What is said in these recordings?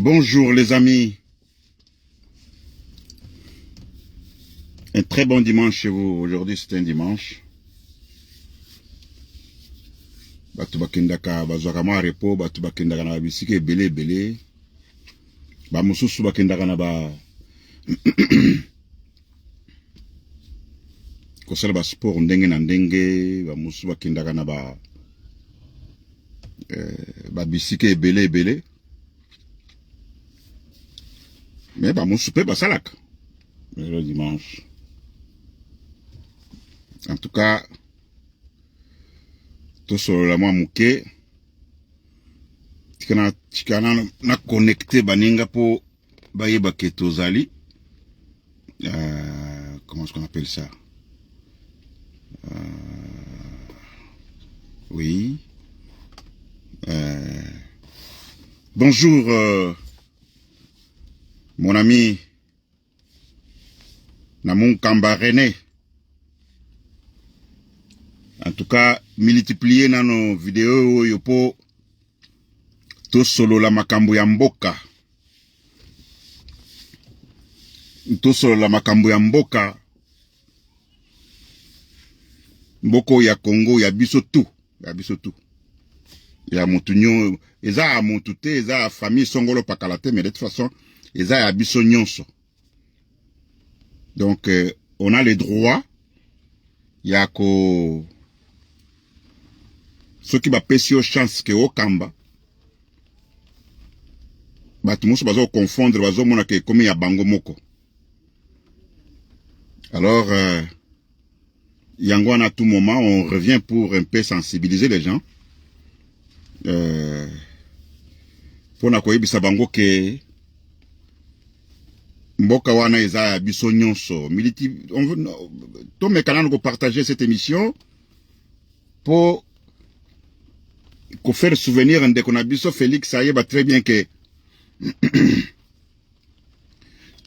Bonjour les amis. Un très bon dimanche chez vous. Aujourd'hui c'est un dimanche. Bato bakendaka bazwaka mwa repos, bato bakendaka na bisika ebele ebele. Ba mosusu bakendaka na ba kosala ba sport ndenge na ndenge, ba mosusu bakendaka na ba eh, ba bisika ebele ebele. Mais ba mosusu pe basalaka lelo dimanche. En tout cas, tosolola mwa moke tika na, tika na, na connecte baninga mpo bayeba ke tozali euh, comment est-ce qu'on appelle ça euh, oui euh, bonjour euh, mon ami Namunkamba René. En tout cas, multiplier nano video oyo po tosolola makambo ya mboka. Tosolola makambo ya mboka. Mboka ya Congo ya biso tout, ya biso tout. Ya mutu nyo eza ya mutu te, eza ya famille songolo pakala te, mais de toute façon eza ya biso nyonso. Donc euh, on a le droit ya ko soki bapesi yo chance ke okamba bato mosusu bazo confondre bazomona ke ekomi ya bango moko alors euh, yango wana à tout moment on revient pour un peu sensibiliser les gens euh, mpona koyebisa bango ke mboka wana eza ya biso nyonso militi tomeka nano kopartage cette émission mpo kofaire souvenir ndeko na biso Félix ayeba très bien ke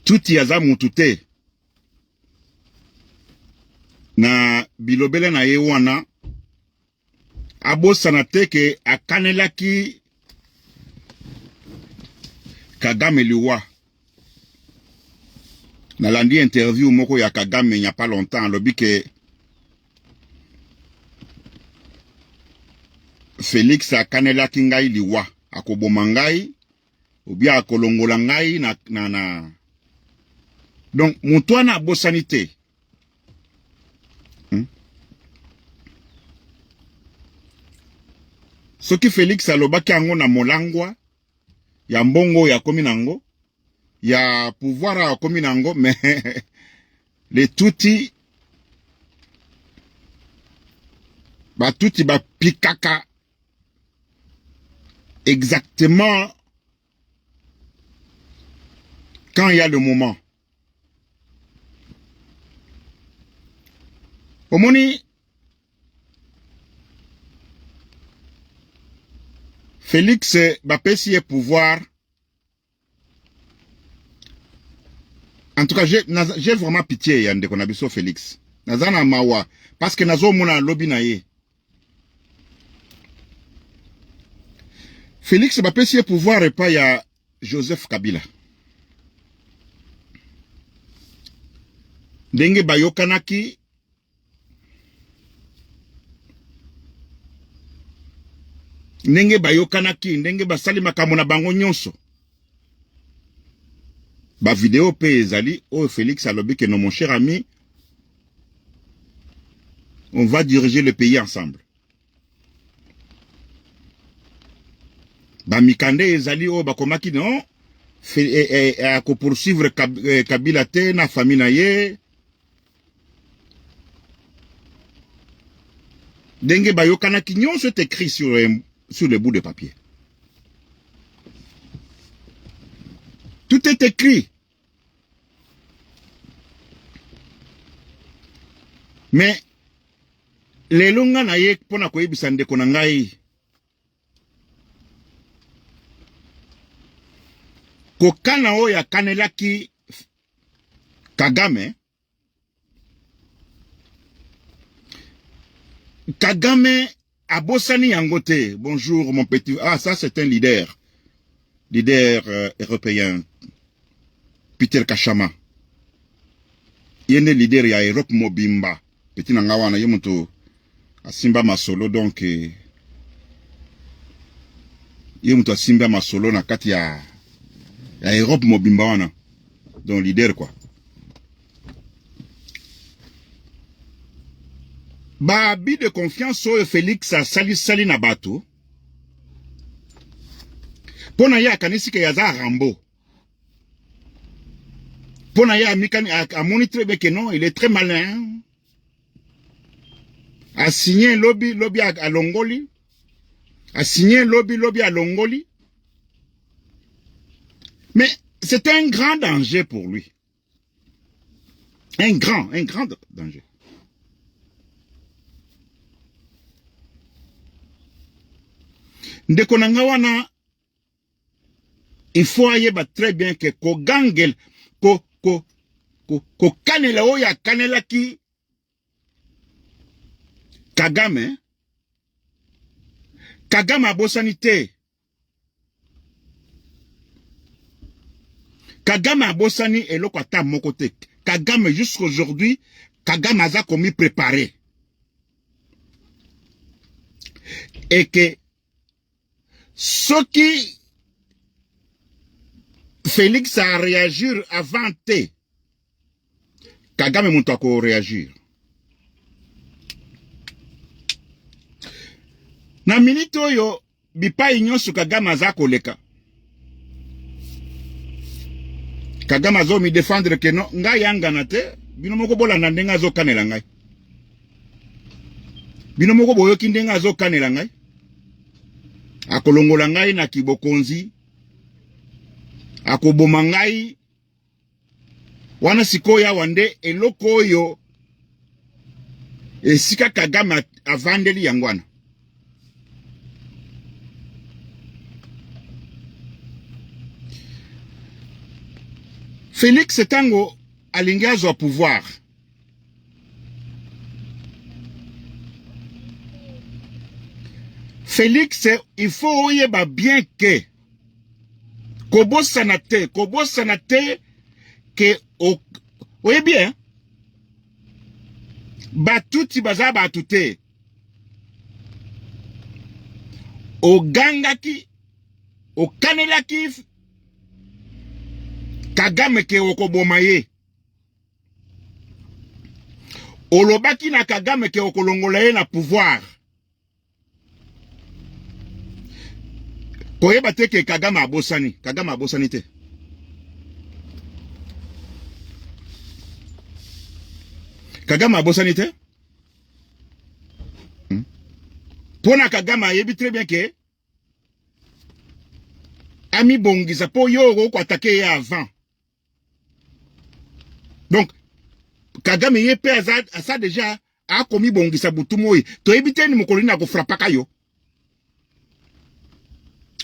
tuti aza mutu te na bilobela na ye wana abosana te ke akanelaki Kagame liwa. Nalandi interview moko ya Kagame il n'y a pas longtemps alobi ke Felix akanelaki ngai liwa, akoboma ngai ou bien akolongola ngai na, na, na. Donc moto wana abosani te hmm? Soki Felix alobaki yango na molangwa ya mbongo oyo akomi nango ya pouvoir oyo akomi nango mais les tuti batuti bapikaka exactement quand il y a le moment omoni Felix bapesi ye pouvoir en tout cas j'ai vraiment pitié ya ndeko na biso Felix naza na mawa parce que nazomona lobi na ye Felix bapesi ye pouvoir epai ya Joseph Kabila ndenge bayokanaki ndenge bayokanaki ndenge basali makambo na bango nyonso ba video pe ezali oyo Felix alobi que non mon cher ami on va diriger le pays ensemble ba mikanda ezali oyo bakomaki non eh, eh, akopoursuivre eh, Kabila te na famille na ye ndenge bayokanaki nyonso est écrit sur, sur le bout de papier tout est écrit mais lelo nga na ye mpo na koyebisa ndeko na ngai kokana oyo akanelaki Kagame Kagame abosani yango te. Bonjour mon petit. Ah ça c'est un leader. Leader euh, européen Peter Kashama, ye nde leader ya Europe mobimba. Petit na nga wana ye moto asimba masolo, donc eh, ye moto asimba masolo na kati ya, ya Europe mobimba wana, donc leader quoi. Ba abus de confiance oyo Felix asalisali na bato mpo na ye akanisi ke aza Rambo, mpo na ye amikani amoni très bien que non, il est très malin. Asigne lobi lobi alongoli, asigne lobi lobi alongoli, mais c'est un grand danger pour lui, un grand un grand danger. Ndeko na nga wana, il faut ayeba très bien ke kogangel ko ko ko kokanela oyo akanelaki Kagame, Kagame abosani te. Kagame abosani eloko ata moko te. Kagame jusqu'aujourd'hui, Kagame aza komi préparer et que soki Félix a réagir avant te, Kagame moto ako réagir. Na minute oyo bipai nyonso Kagame aza koleka, Kagame azo mi défendre ke non, ngai yangana te, bino moko bolanda ndenge azokanela ngai, bino moko boyoki ndenge azokanela ngai, akolongola ngai na kibokonzi, akoboma ngai wana. Sikoyo awa nde eloko oyo esika Kagame avandeli yango wana. Félix ntango alingi azwa pouvoir, Félix, il faut oyeba bien ke kobosana te, kobosana te ke oyebi eh? Batuti baza bato te. Ogangaki, okanelaki Kagame ke okoboma ye, olobaki na Kagame ke okolongola ye na pouvoir. Koyeba te ke Kagame abosani. Kagame abosani te. Kagame abosani te. Mpona Kagame ayebi très bien ke amibongisa mpo yo okoattaquer ye avant. Donc Kagame ye mpe aza, aza déjà akomibongisa butu moi, toyebi te ni mokolo nini akofrapaka yo.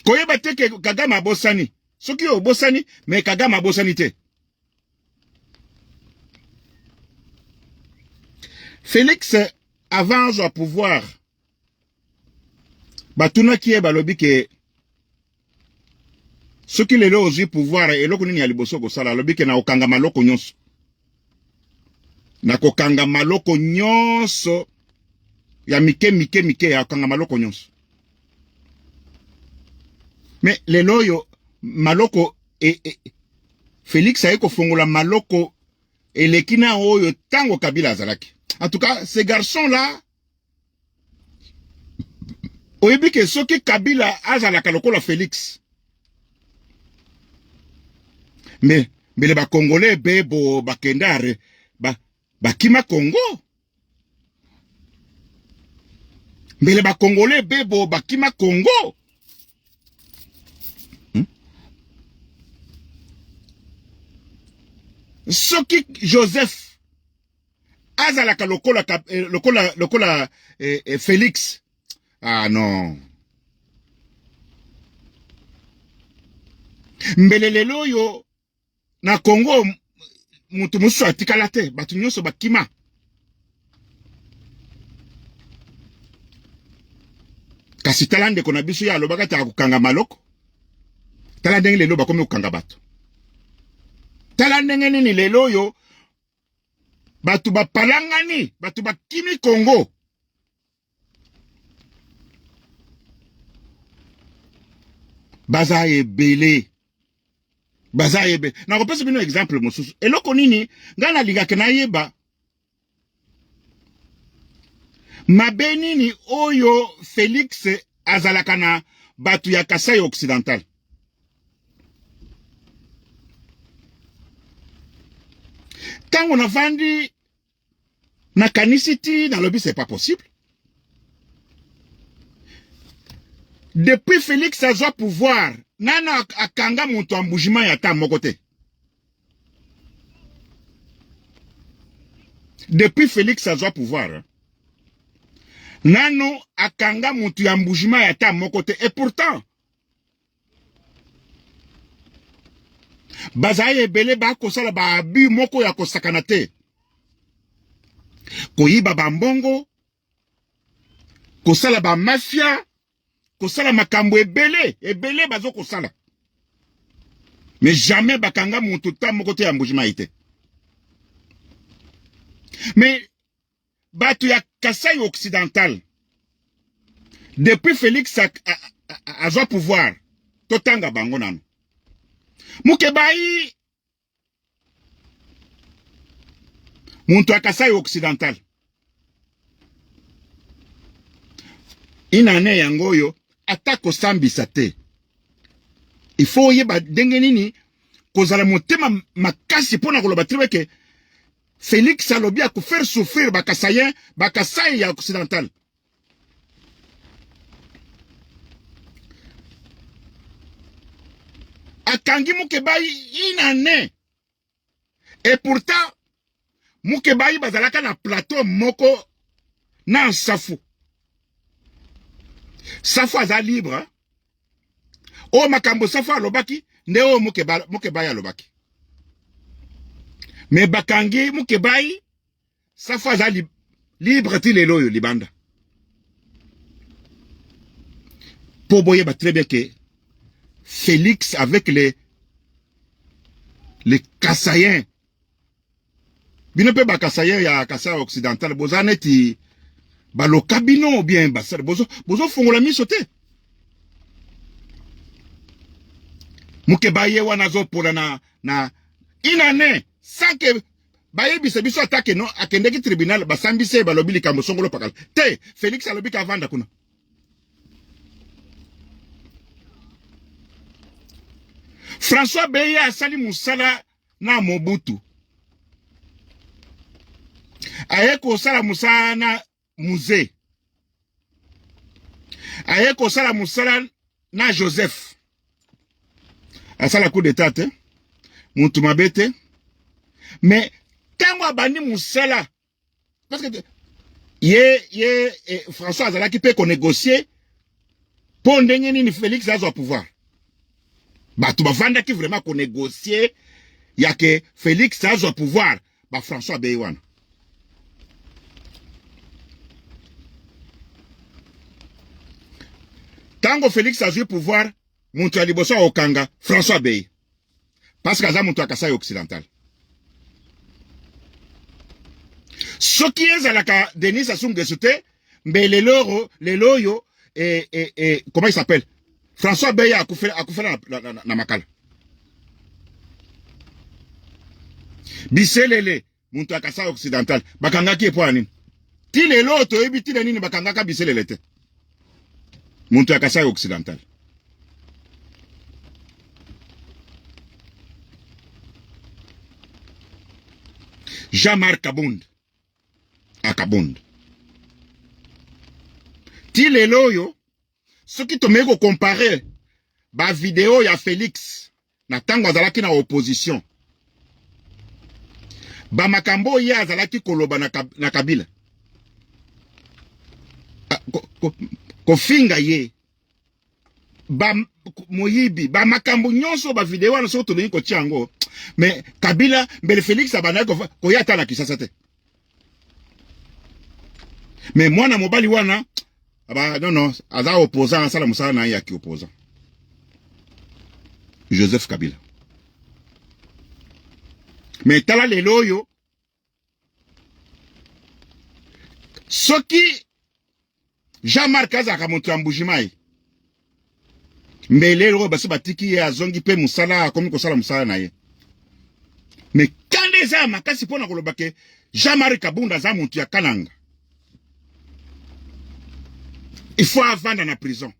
Koyeba te ke Kagame abosani. Soki yo obosani, mais Kagame abosani te. Félix avant azwa pouvoir, batunaki ye, balobi ke soki lelo ozwi pouvoir, eloko nini ya liboso kosala? Alobi ke na kokanga maloko nyonso, na kokanga maloko nyonso ya mike mike mike, ya kokanga maloko nyonso. Mais lelo oyo maloko e, e, Félix aye kofongola maloko eleki na oyo ntango Kabila azalaki. En tout cas, ces garçons là, oyebi ke soki Kabila azalaka lokola Félix, mais mbele bakongolais bebo bakenda re ba, bakima Congo, mbele bakongolais bebo bakima Congo. Soki Joseph azalaka lokola lokola lokola eh, eh, Félix, ah non, mbele lelo oyo na Congo moto mosusu atikala te, bato nyonso bakima. Kasi tala ndeko na biso, ye alobaka te akokanga maloko. Tala ndenge lelo bakomi kokanga bato. Tala ndenge nini lelo oyo bato bapalangani, bato bakimi Congo. Baza ebele, baza ebele. Nakopesa bino exemple mosusu. Eloko nini ngai nalingaka nayeba mabe nini oyo Felix azalaka na bato ya Kasai Occidental. Ntango navandi nakanisi ti nalobi c'est pas possible. Depuis Felix azwa pouvoir, nana akanga moto ya Mbujimayi ata moko te. Depuis Felix azwa pouvoir, nano akanga moto ya Mbujimayi ata moko te. Et pourtant bazali ebele bakosala ba abus moko ya kosakana te, koyiba bambongo, kosala ba mafia, kosala makambo ebele ebele bazo kosala, mais jamais bakanga moto ta moko te ya Mbujimayi te. Mais bato ya Kasai Occidental depuis Félix azwa pouvoir, totanga bango nano. Mukebayi muntu ya Kasai Occidental inane yango oyo ata kosambisa te, il faut oyeba ndenge nini kozala motema makasi mpo na koloba te ke Félix alobi ako faire souffrir ba Kasaïens, ba Kasaï ya Occidental. Akangi Mukebayi une année. Et pourtant, Mukebayi bazalaka na plateau moko na Safu. Safu aza libre. Oyo makambo Safu alobaki nde oyo Mukebayi alobaki. Mais bakangi Mukebayi, Safu aza libre ti lelo oyo libanda. Po boyeba très bien que Félix avec les Kasaïens, bino mpe ba Kasaïens ya Kasai Occidental boza neti baloka bino bien basala bozo bozofongola miso te. Mukebayi ye wana azopola na une année sans que bayebisa biso ata ke no akendeki tribunal, basambisi ye, balobi likambo songolo pakala te. Félix alobi kavanda kuna. François Beya asali musala na Mobutu, aye kosala musala na Mzee, aye kosala musala na Joseph, asala coup d'état te, mutu mabe te, mais tango abandi musala, parce que ye François azalaki pe ko négocier po ndenge nini Félix azwa pouvoir. Bato bavandaki vraiment ko négocier ya ke Félix azwa pouvoir, ba François Beya wana. Tango Félix azwi pouvoir, muntu ya liboso akokanga François Beya, parce que aza muntu ya Kasai Occidental. Soki ezalaka Denis Sassou Nguesso te, mbele loro lelo oyo comment il s'appelle, François Beya akufela na makala. Biselele muntu ya Kasai Occidental bakangaki ye mpo ya nini? Ti lelo toyebi tina nini bakangaka Biselele te, muntu ya Kasai Occidental. Jean-Marc Kabund akabund ti lelo oyo, soki tomeki kocomparer ba video ya Félix na ntango azalaki na opposition, ba makambo oyo ye azalaki koloba na Kabila, kofinga ye ba moyibi, ba makambo nyonso, ba video wana soki tolingi kotia yango, mais Kabila mbele Félix abandaki koya ata na Kinshasa te. Mais mwana mobali wana aba non non, aza opposant, asala mosala na ye ya ki opposant. Joseph Kabila. Mais tala lelo oyo soki Jean-Marc azalaka moto ya Mbujimayi mbele oyo basi batiki ye azongi mpe mosala akomi kosala mosala na ye me kanda eza ya makasi mpo na koloba ke Jean-Marc Kabunda aza moto ya Kananga il faut avanda na prison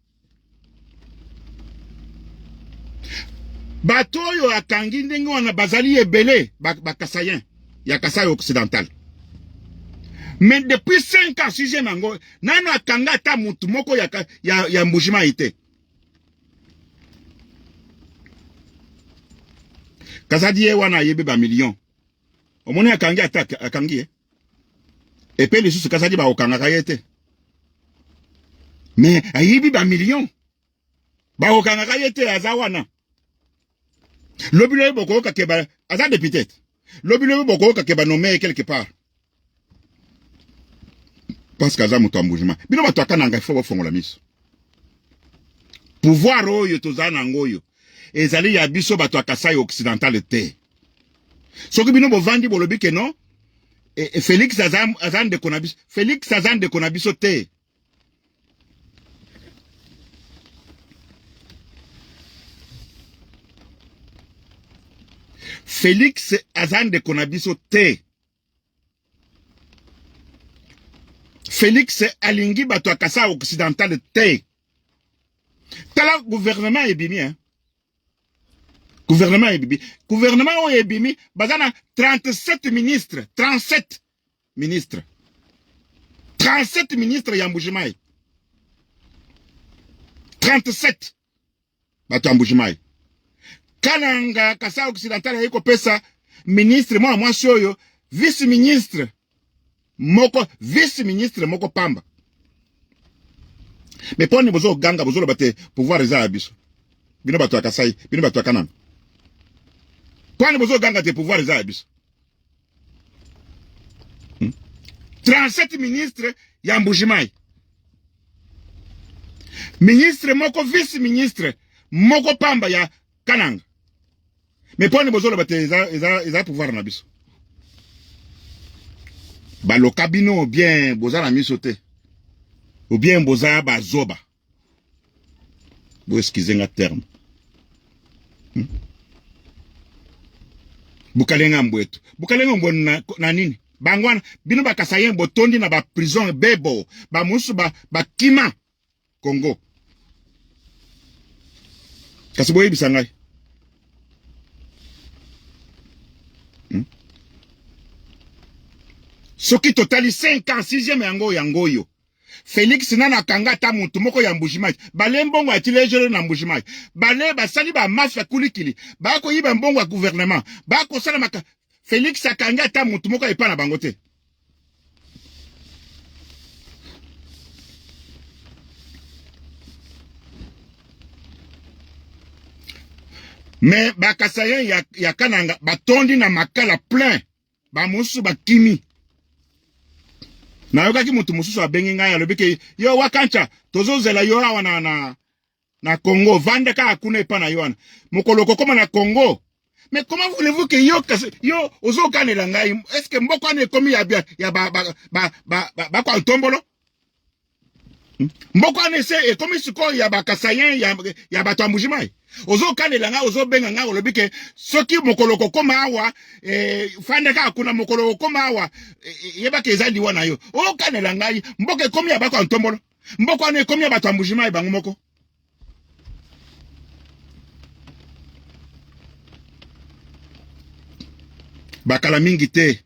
bato oyo akangi ndenge wana bazali ebele bakasayen ba ya Kasai occidental mais depuis 5 ans sixième yango nano akanga ata mutu moko ya, ya, ya Mbujimayi te Kazadi ye wana ayebi ba million omoni akangi ata akangi ye epe lisusu Kazadi bakokangaka ye te mais ayibi ba million bakokangaka ye te aza wana lobi lobi bokoyoka ke ba aza député lobi lobi bokoyoka ke banome ye quelque part parce que aza moto ya mbujima bino bato ya kananga ifo bofongola miso pouvoir oyo toza nango oyo ezali ya biso bato ya kasai occidental te soki bino bovandi bolobi ke non e, e, Felix aza, aza ndeko na biso Felix aza ndeko na biso te Felix aza ndeko na biso te. Felix alingi bato ya Kasai Occidental te. Tala gouvernement ebimi hein. Gouvernement ebimi. Gouvernement oyo ebimi baza na 37 ministres, 37 ministres. 37 ministres ya Mbujimayi. 37 bato ya Mbujimayi. Kananga Kasai Occidental aye kopesa ministre mwana mwasi oyo vice ministre moko vice ministre moko pamba. Mais poni bozo ganga bozo loba te pouvoir eza ya biso. Bino bato ya Kasai, bino bato ya Kananga. Poni bozo ganga te pouvoir eza ya biso. 37 ministre ya Mbujimayi. Ministre moko vice ministre moko pamba ya Kananga. Mais poni bozoloba te eza, eza, eza pouvoir na biso. Baloka bino bien boza na miso te. Ou bien boza bazoba. Bo excusez nga terme. Bukalenga mbwetu. Bukalenga mbwetu na, na nini? Bango wana bino bakasayen botondi na ba prison bebo ba musu ba bakima Congo. Kasi boyebisa ngai. Soki totali 5 ans 6e yango yango oyo Felix nana akanga ata mutu moko ya Mbujimayi bale mbongo ya tilejelo na Mbujimayi bale basali ba mafia kulikili bakoyiba mbongo ya gouvernement bakosala maka Felix akangi ata mutu moko epa na bango te. Mais ba Kasaïens ya, ya Kananga batondi na makala plein ba mosusu bakimi. Nayokaki moto mosusu abengi ngai alobi ke yo wakancha tozozela yo awa na, na, na Congo vanda kaka kuna epa na yo wana mokolo okokoma na Congo. Mais comment voulez-vous que yo yo ozokanela ngai est-ce que mboka wana ekomi ya ya ba ba ba ba, ba, ba kwa ntombolo Mboka wana ese ekomi sikoyo ya bakasayen ya, ya bato ya Mbujimayi. Ozokanela ngai, ozobenga ngai, olobi ke soki mokolo okokoma awa eh, fanda kaka kuna, mokolo okokoma awa eh, yebaka eza liwa na yo. Okanela ngai, mboka ekomi ya bako ya ntombolo, mboka wana ekomi ya bato ya Mbujimayi bango moko. Bakala mingi te.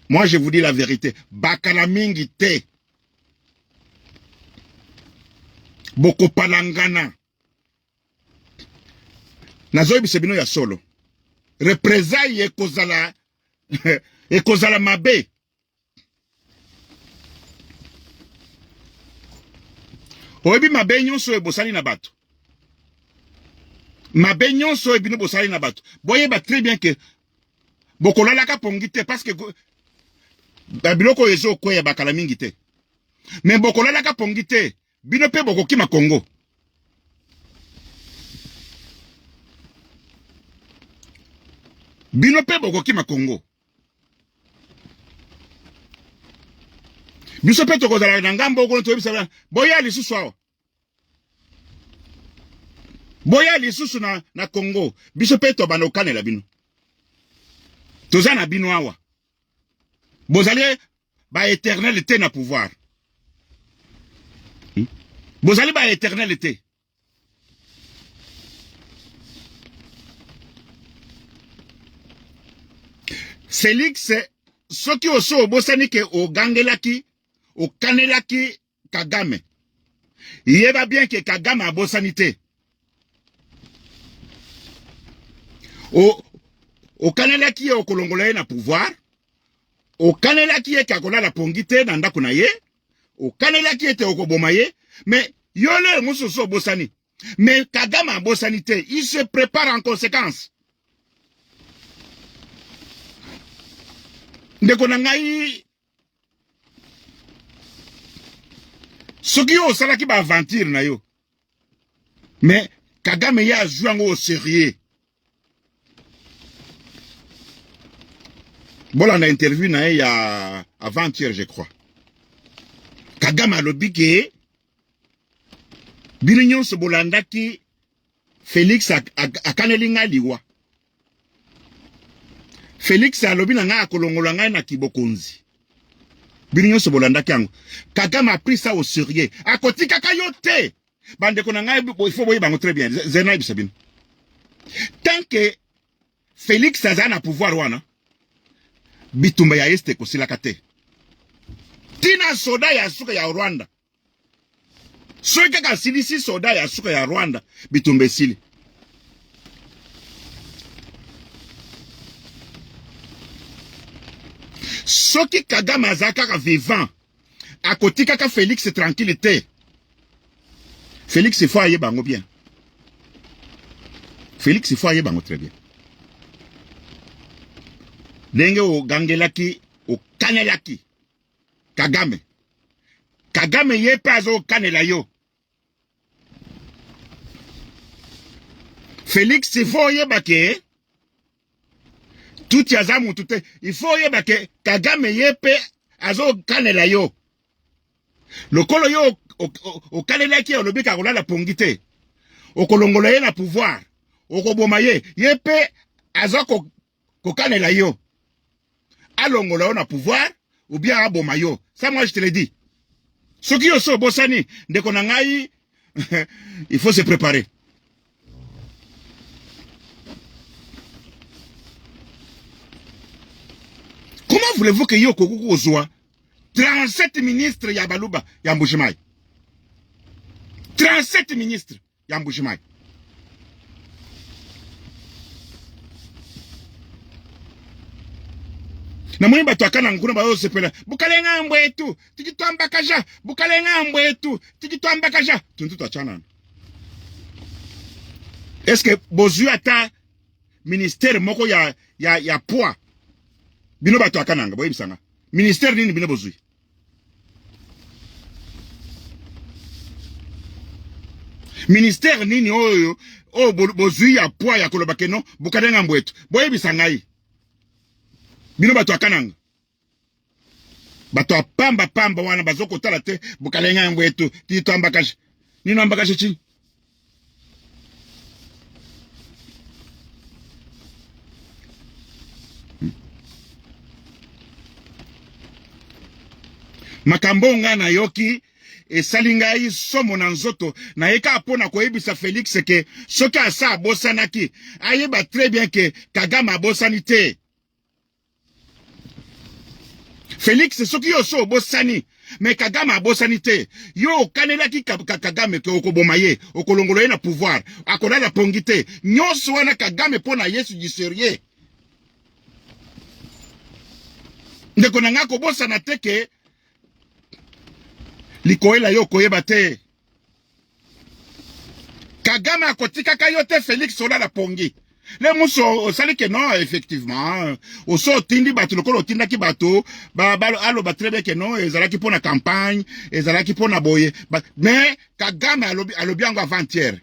Moi je vous dis la vérité, bakala mingi te. Bokopalangana. Nazoyebisa bino ya solo. Représailles ekozala ekozala mabe. Oyebi mabe nyonso oyo bosali na bato. Mabe nyonso oyo bino bosali na bato. Boyeba très bien que bokolalaka pongi te parce que ba biloko oyo ezokweya bakala mingi te. Mais bokolalaka pongi te. Bino pe bokokima Congo. Bino mpe bokokima Congo. Biso mpe tokozala na ngambo kuna toyebisa boya lisusu awa. Boya lisusu na, na Congo. Biso mpe tobanda kokanela bino. Toza na bino awa. Bozali ba éternel te na pouvoir. Bozali ba éternel te. Felix soki oso obosani ke ogangelaki okanelaki Kagame yeba bien ke Kagame abosani te o okanelaki ye okolongola ye na pouvoir okanelaki ye ke akolala pongi te na ndako na ye okanelaki ete okoboma ye mais yo lelo mosusu obosani mais Kagame abosani te il se prépare en conséquence ndeko na ngai soki yo osalaki ba aventure na yo mais Kagame ye azwi yango au sérieux bolanda interview na ye ya avant-hier je crois Kagame alobi ke bino nyonso bolandaki Felix akaneli ngai liwa Felix alobi na ngai akolongola ngai na kibokonzi bino nyonso bolandaki yango Kagame a pris ça au sérieux akotikaka yo te bandeko na ngai il faut boyeba yango très bien zena yebisa bino tant que Felix aza na pouvoir wana bitumba ya este ekosilaka te tina soda ya suka ya Rwanda soki kaka asilisi soda ya suka ya Rwanda bitumba esili soki Kagame aza kaka vivant akotikaka Felix tranquille te Felix il faut ayeba yango bien Felix il faut ayeba yango très bien ndenge ogangelaki okanelaki Kagame Kagame ye mpe azokanela yo Felix il faut oyeba ke Tutsi aza mutu te il faut oyeba ke Kagame ye mpe azokanela yo lokolo yo okanelaki ye olobi kakolala pongi te okolongola ye na pouvoir okoboma ye ye mpe aza kokanela yo alongola yo na pouvoir ou bien aboma yo ça moi je te le dis soki yo so obosani ndeko na ngai il faut se préparer comment voulez-vous que yo okoki kozwa 37 ministres ya baluba ya Mbujimayi 37 ministres ya Mbujimayi namoni bato ya kananga kuna bazosepela bukalenga mbwetu tiki twambakaja bukalenga mbwetu tiki twambakaja tuntu twachanana est ce que bozwi ata ministère moko ya, ya, ya poids bino bato ya kananga boyebisanga ministère nini bino bozwi ministère nini oyo oyo bozwi ya poids ya koloba keno bukalenga mbwetu boyebisa ngai bino bato ya kananga bato ya pamba pamba wana bazokotala te bukalenga yango etu tito ambakashi nino ambakashi chini makambo ngai nayoki esali ngai somo na nzoto naye kaka mpo na koyebisa Felix ke soki asa abosanaki ayeba très bien ke Kagame abosani te Felix soki yo so obosani me Kagame abosani te yo okanelaki Kagame ke okoboma ye okolongola ye na pouvoir akolala pongi te nyonso wana Kagame mpo na Yesu du sérieux ndeko na ngai kobosana te ke likoyela yo okoyeba te Kagame akotikaka yo te Felix olala pongi le muso osali ke non effectivement oso otindi bato lokola otindaki bato ba, ba, aloba très bien ke non ezalaki mpo na campagne ezalaki mpo na boye ba, mais Kagame alobi, alobi yango avant-hier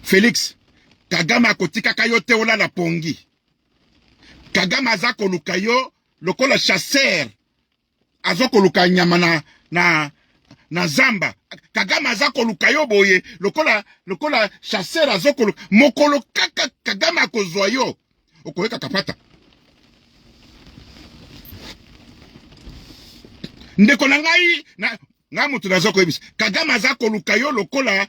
Felix. Kagame akotikaka yo te olala pongi. Kagame aza koluka yo lokola chasseur aza koluka nyama na, na, na zamba. Kagame aza koluka yo boye lokola, lokola chasseur aza koluka. Mokolo kaka Kagame akozwa yo okoyeka kapata. Ndeko na ngai na, ngai moto naza koyebisa Kagame aza koluka yo lokola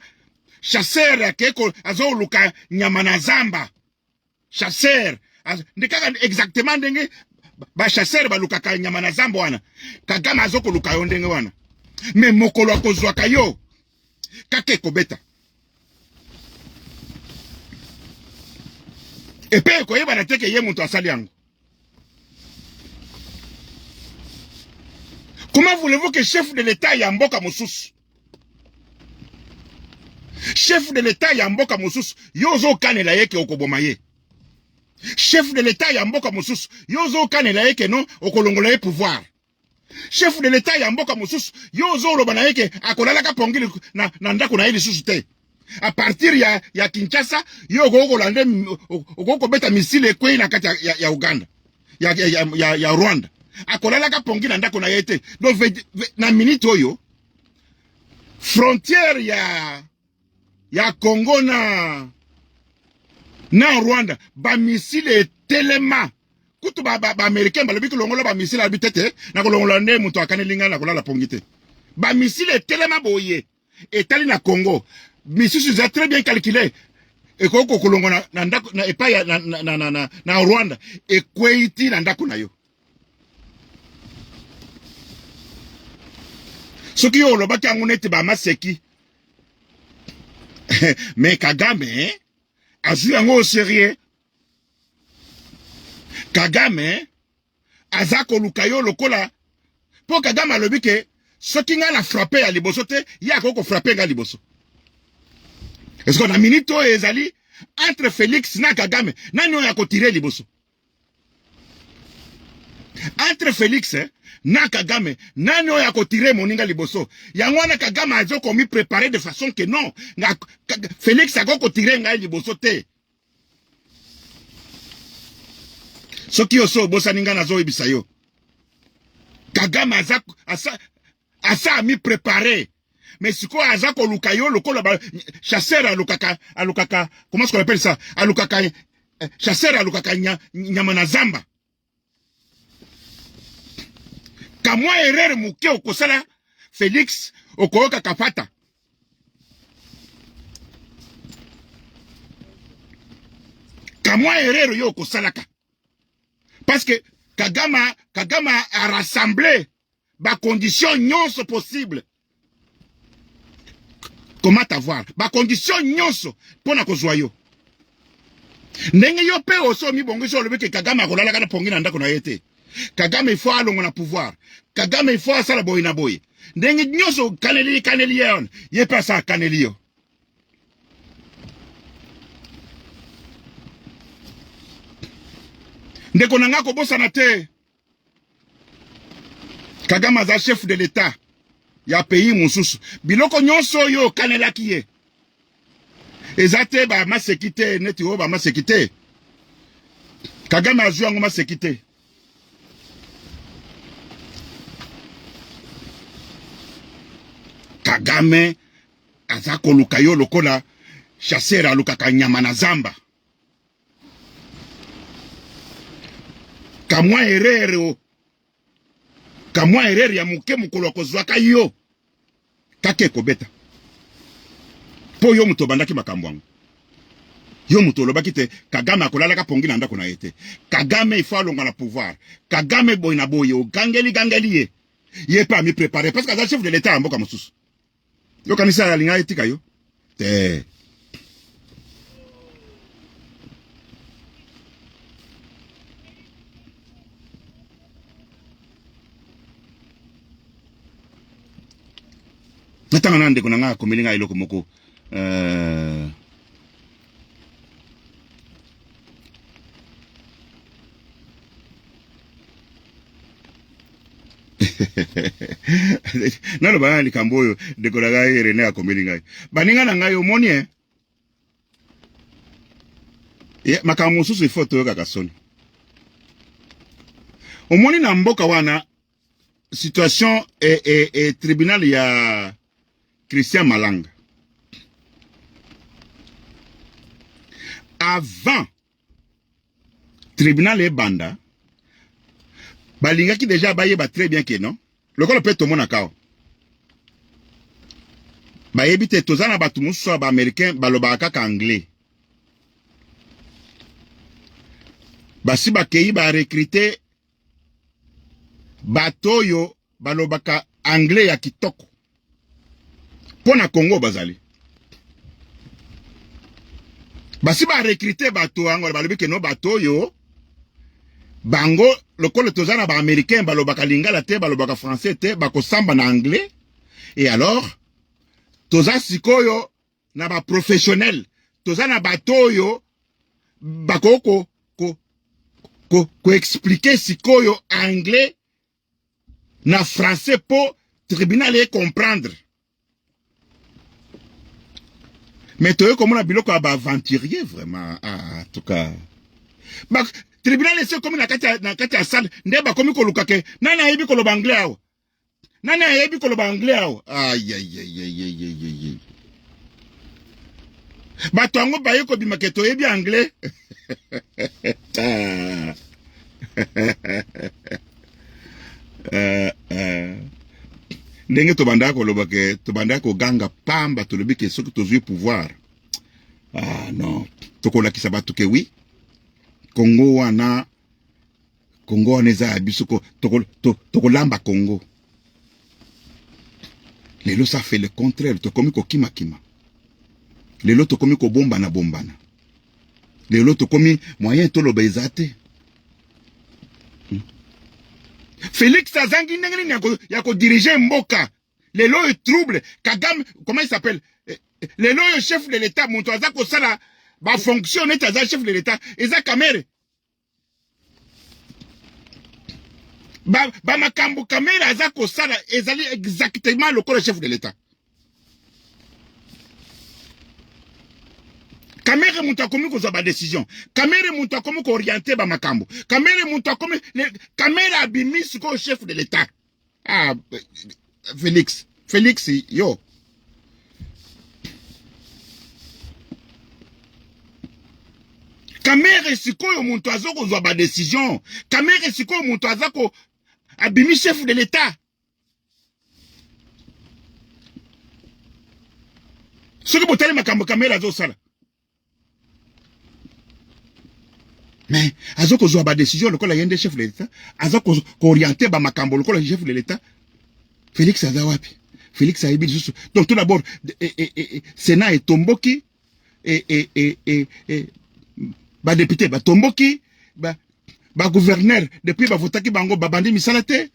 chasseur ake aza koluka nyama na zamba. Chasseur nde kaka exactement ndenge ba chasseur balukaka nyama na zamba wana, Kagame aza koluka yo ndenge wana. Me mokolo akozwaka yo kaka ekobeta epe ekoyebana te ke ye moto asali yango. Comment voulez-vous que chef de l'État ya mboka mosusu, chef de l'État ya mboka mosusu, yo ozokanela ye ke okoboma ye? Chef de l'État ya mboka mosusu, yo ozokanela ye ke non, okolongola ye pouvoir. Chef de l'État ya mboka mosusu, yo ozoloba na ye ke akolalaka pongi na, na ndako na ye lisusu te. A partir ya, ya Kinshasa, yo okoki kolanda, okoki kobeta misile ekwei na kati ya, ya, ya Uganda, ya, ya, ya, ya, ya Rwanda. Akolalaka pongi na ndako na ye te. Donc na minute oyo frontière ya ya Congo na na Rwanda, ba misile etelema. Kutu ba, ba, ba américain balobi kolongola ba misile, alobi tete na kolongola nde moto akaneli ngai na kolala pongi te. Ba misile etelema boye etali na Congo, misusu eza très bien calculé, ekoki kokolongo na, na ndako na epai ya na, na, na, na, na, na Rwanda, ekwei ti na ndako na yo. Soki yo olobaki yango neti ba maseki mais Kagame azwi yango au sérieux. Kagame aza koluka yo lokola po Kagame alobi ke soki ngai na frappe ya liboso te, ye akoki kofrappe ngai liboso. Est-ce que na minute oyo ezali entre Félix na Kagame, nani oyo akotire liboso? Entre Félix na Kagame, nani oyo akotire moninga liboso? Yango wana Kagame azo komi préparer de façon que non, nga, Félix akoki kotire ngai liboso te. Soki yo so obosani ngai nazoyebisa yo, Kagame aza, asa, asa ami préparer, mais sikoyo aza koluka yo lokola ba chasseur alukaka, alukaka, comment est-ce qu'on appelle ça, alukaka, chasseur alukaka nya, nyama na zamba. Kamwa erreur moke okosala Félix, okoyoka kapata. Kamwa erreur yo okosalaka, parce que Kagame, Kagame a rassemblé ba conditions nyonso possible. Comment t'avoir? Ba conditions nyonso pona kozwa yo. Ndenge yo pe oso mibongisi olobi ke Kagame akolalaka na pongi na ndako na ye te. Kagame il faut alongo na pouvoir. Kagame il faut asala boye na boye. Ndenge nyonso kaneli kaneli ye wana, ye pe asa kaneli yo. Ndeko na nga kobosana te. Kagame aza chef de l'État ya pays mosusu. Biloko nyonso oyo okanelaki ye eza te ba maseki te, neti oyo ba maseki te. Kagame azwi yango maseki te. Kagame aza koluka yo lokola chasseur alukaka nyama na zamba. Kamwa erreur o, kamwa erreur ya moke mokolo akozwaka yo kaka ekobeta. Po yo moto obandaki makambo yango. Yo moto olobaki te Kagame akolalaka pongi na ndako na ye te. Kagame il faut alonga na pouvoir. Kagame boye na boye, ogangeli gangeli ye. Ye pe ami préparer parce que aza chef de l'État ya mboka mosusu. Yo kanisa alinga etika yo te. Natanga na ndeko na ngai akomeli ngai eloko moko. Naloba na likambo oyo ndeko na ngai René akomeli ngai. Baninga na ngai omoni eh? Makambo mosusu ifo toyokaka soni. Omoni na mboka wana situation e tribunal ya Christian Malanga avant tribunal ebanda, balingaki deja bayeba très bien ke non, lokola mpe tomonaka awa, bayebi te toza na bato mosusu ya baaméricain balobaka kaka anglais. Basi bakei barecrute bato oyo balobaka anglais ya kitoko mpo na Congo. Bazali basi barecrute bato yango, balobi ke no, bato oyo bango lokola toza na baaméricain balobaka lingala te, balobaka français te, bakosamba na anglais. Et alors toza sikoyo na baprofessionnel, toza na bato oyo bakoki koexpliquer sikoyo anglais na français mpo tribunal ecomprendre. Mais toye komona biloko ya baaventurier vraiment. Ah, en tout cas ba, tribunal esi ekomi na kati ya salle nde bakomi koluka ke nani ayebi koloba anglais awa, nani ayebi koloba anglais awa. Ayayayayayayay, bato yango baye kobima ke toyebi anglais. Ah. Ndenge tobandaka koloba ke tobandaka koganga pamba, tolobi ke soki tozwi pouvoir, ah non, tokolakisa bato ke oui, Kongo wana, Kongo wana eza ya biso, tokolamba Kongo. Lelo ça fait le contraire, tokomi kokimakima, lelo tokomi kobombana bombana, lelo tokomi moyen toloba eza te. Félix azangi ndenge nini ya kodiriger mboka. Lelo oyo trouble Kagame, comment il s'appelle, lelo oyo chef de l'État, moto aza kosala bafonction neti aza chef de l'État eza Kamerhe. Bamakambo ba Kamerhe aza kosala ezali exactement lokola chef de l'État. Kamerhe moto akomi kozwa badécision, Kamerhe moto akomi koorienter bamakambo, Kamerhe moto akomi, Kamerhe abimi sikoyo chef de l'État. Ah, Félix, Félix yo. Kamerhe sikoyo moto aza kozwa badécision, Kamerhe sikoyo moto aza ko abimi chef de l'État. Soki botali makambo Kamerhe azosala, mais aza kozwa badécision lokola ye nde chef de l'État, aza koorienter bamakambo lokola chef de l'État. Félix aza wapi? Félix ayebi lisusu. Donc tout d'abord Sénat etomboki, e badéputé batomboki, bagouverneur depuis bavotaki bango babandi misala te,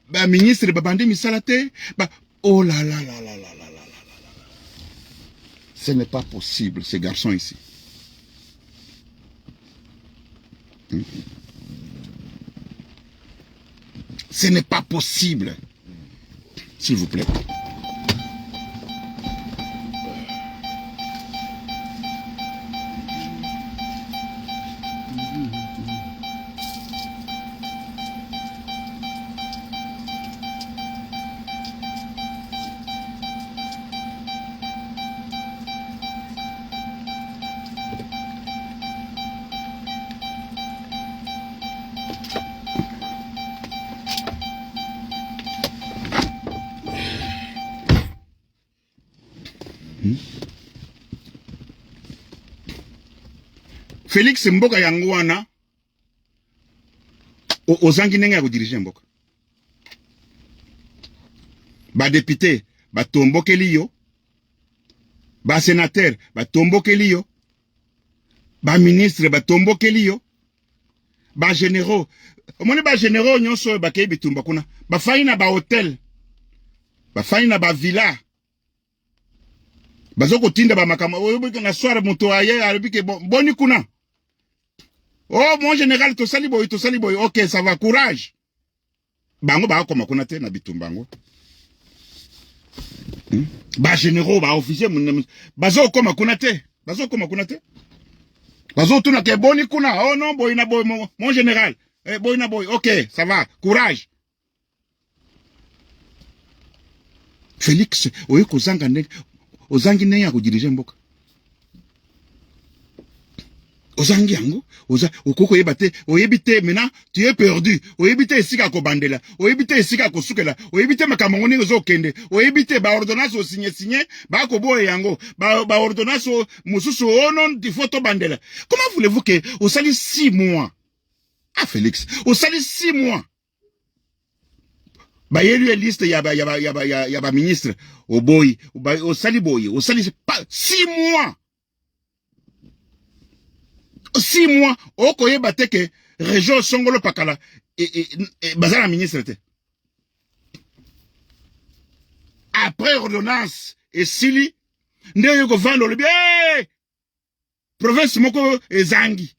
baministre babandi misala te, ba oh là là là là là là là là là là! Ce n'est pas possible, ces garçons ici. Ce n'est pas possible, s'il vous plaît. Félix, mboka yango wana ozangi ndenge ya kodiriger mboka. Badéputé batombokeli yo, basénateur batombokeli yo, baministre batombokeli yo, bagénéraux. Omoni bagénéraux nyonso oyo bakei bitumba kuna, bafandi na bahotel, bafandi na bavilla, baza kotinda bamakambo oyo na soir. Moto aye alobi ke boni kuna? Oh mon général, tosali boye, tosali boye. Ok, ça va, courage. Bango bakoma kuna te na bitumba yango. Bagénéraux, baofficier bazokoma kuna te, bazokoma kuna te. Bazotuna ke boni kuna, oh non, boyi na boyi, mon général, eh, boyi na boyi, ok, ça va, courage. Félix, oye kozanga ndenge, ozangi ndenge ya kodirige mboka. Ozangi yango, oza okoki koyeba te, oyebi te, maintenant tu es perdu, oyebi te esika kobandela, oyebi te esika kosukela, oyebi te makambo yango ndenge ezokende, oyebi te ba ordonnance osigne signe, bakoboya yango, ba ordonnance mosusu, oh non, il faut tobandela. Comment voulez-vous que osali 6 mois? Ah Félix, osali 6 mois. Bayeli ye liste ya ba ya ba ya ba ya, ya ba ministre, oboyi, osali boye, osali pas 6 mois. 6 mois okoyeba te ke région songolo pakala baza na ministre te. Après ordonnance esili nde oyo kovanda olobi hey! Province moko ezangi.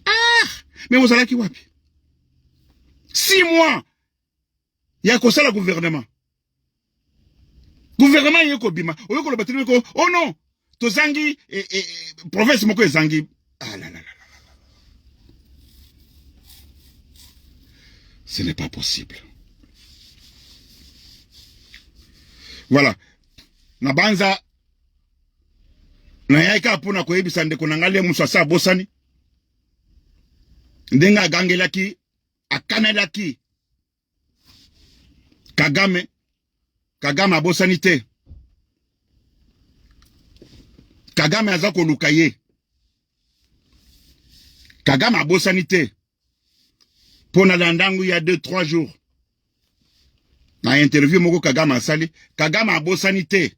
Ah, mais ozalaki wapi? 6 mois ya kosala gouvernement. Gouvernement ye kobima, oyo koloba te ko oh non, tozangi province moko ezangi. Ah là là là là là. Ce n'est pas possible. Voilà. Na banza nayaki kaka mpona koyebisa ndeko na ngai Lemusu asa abosani ndenge agangelaki, akanelaki Kagame. Kagame abosani te. Kagame aza koluka ye. Kagame abosani te. Pona landangu ya 2-3 jours. Na interview moko Kagame asali, Kagame abosani te.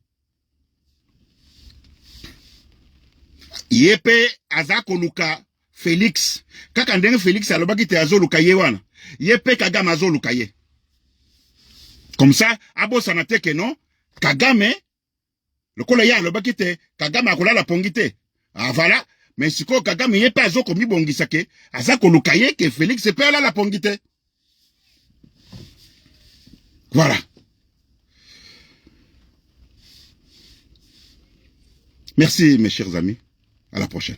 Ye pe aza koluka Félix. Kaka ndenge Félix alobaki te azoluka ye wana. Ye pe Kagame azoluka ye. Comme ça, abosana te ke non, Kagame, lokola ye alobaki te, Kagame akolala pongi te. Ah voilà, mais sikoyo Kagame ye pe azokomibongisa ke aza koluka ye ke Félix pe alala pongi te. Voilà. Merci mes chers amis. À la prochaine.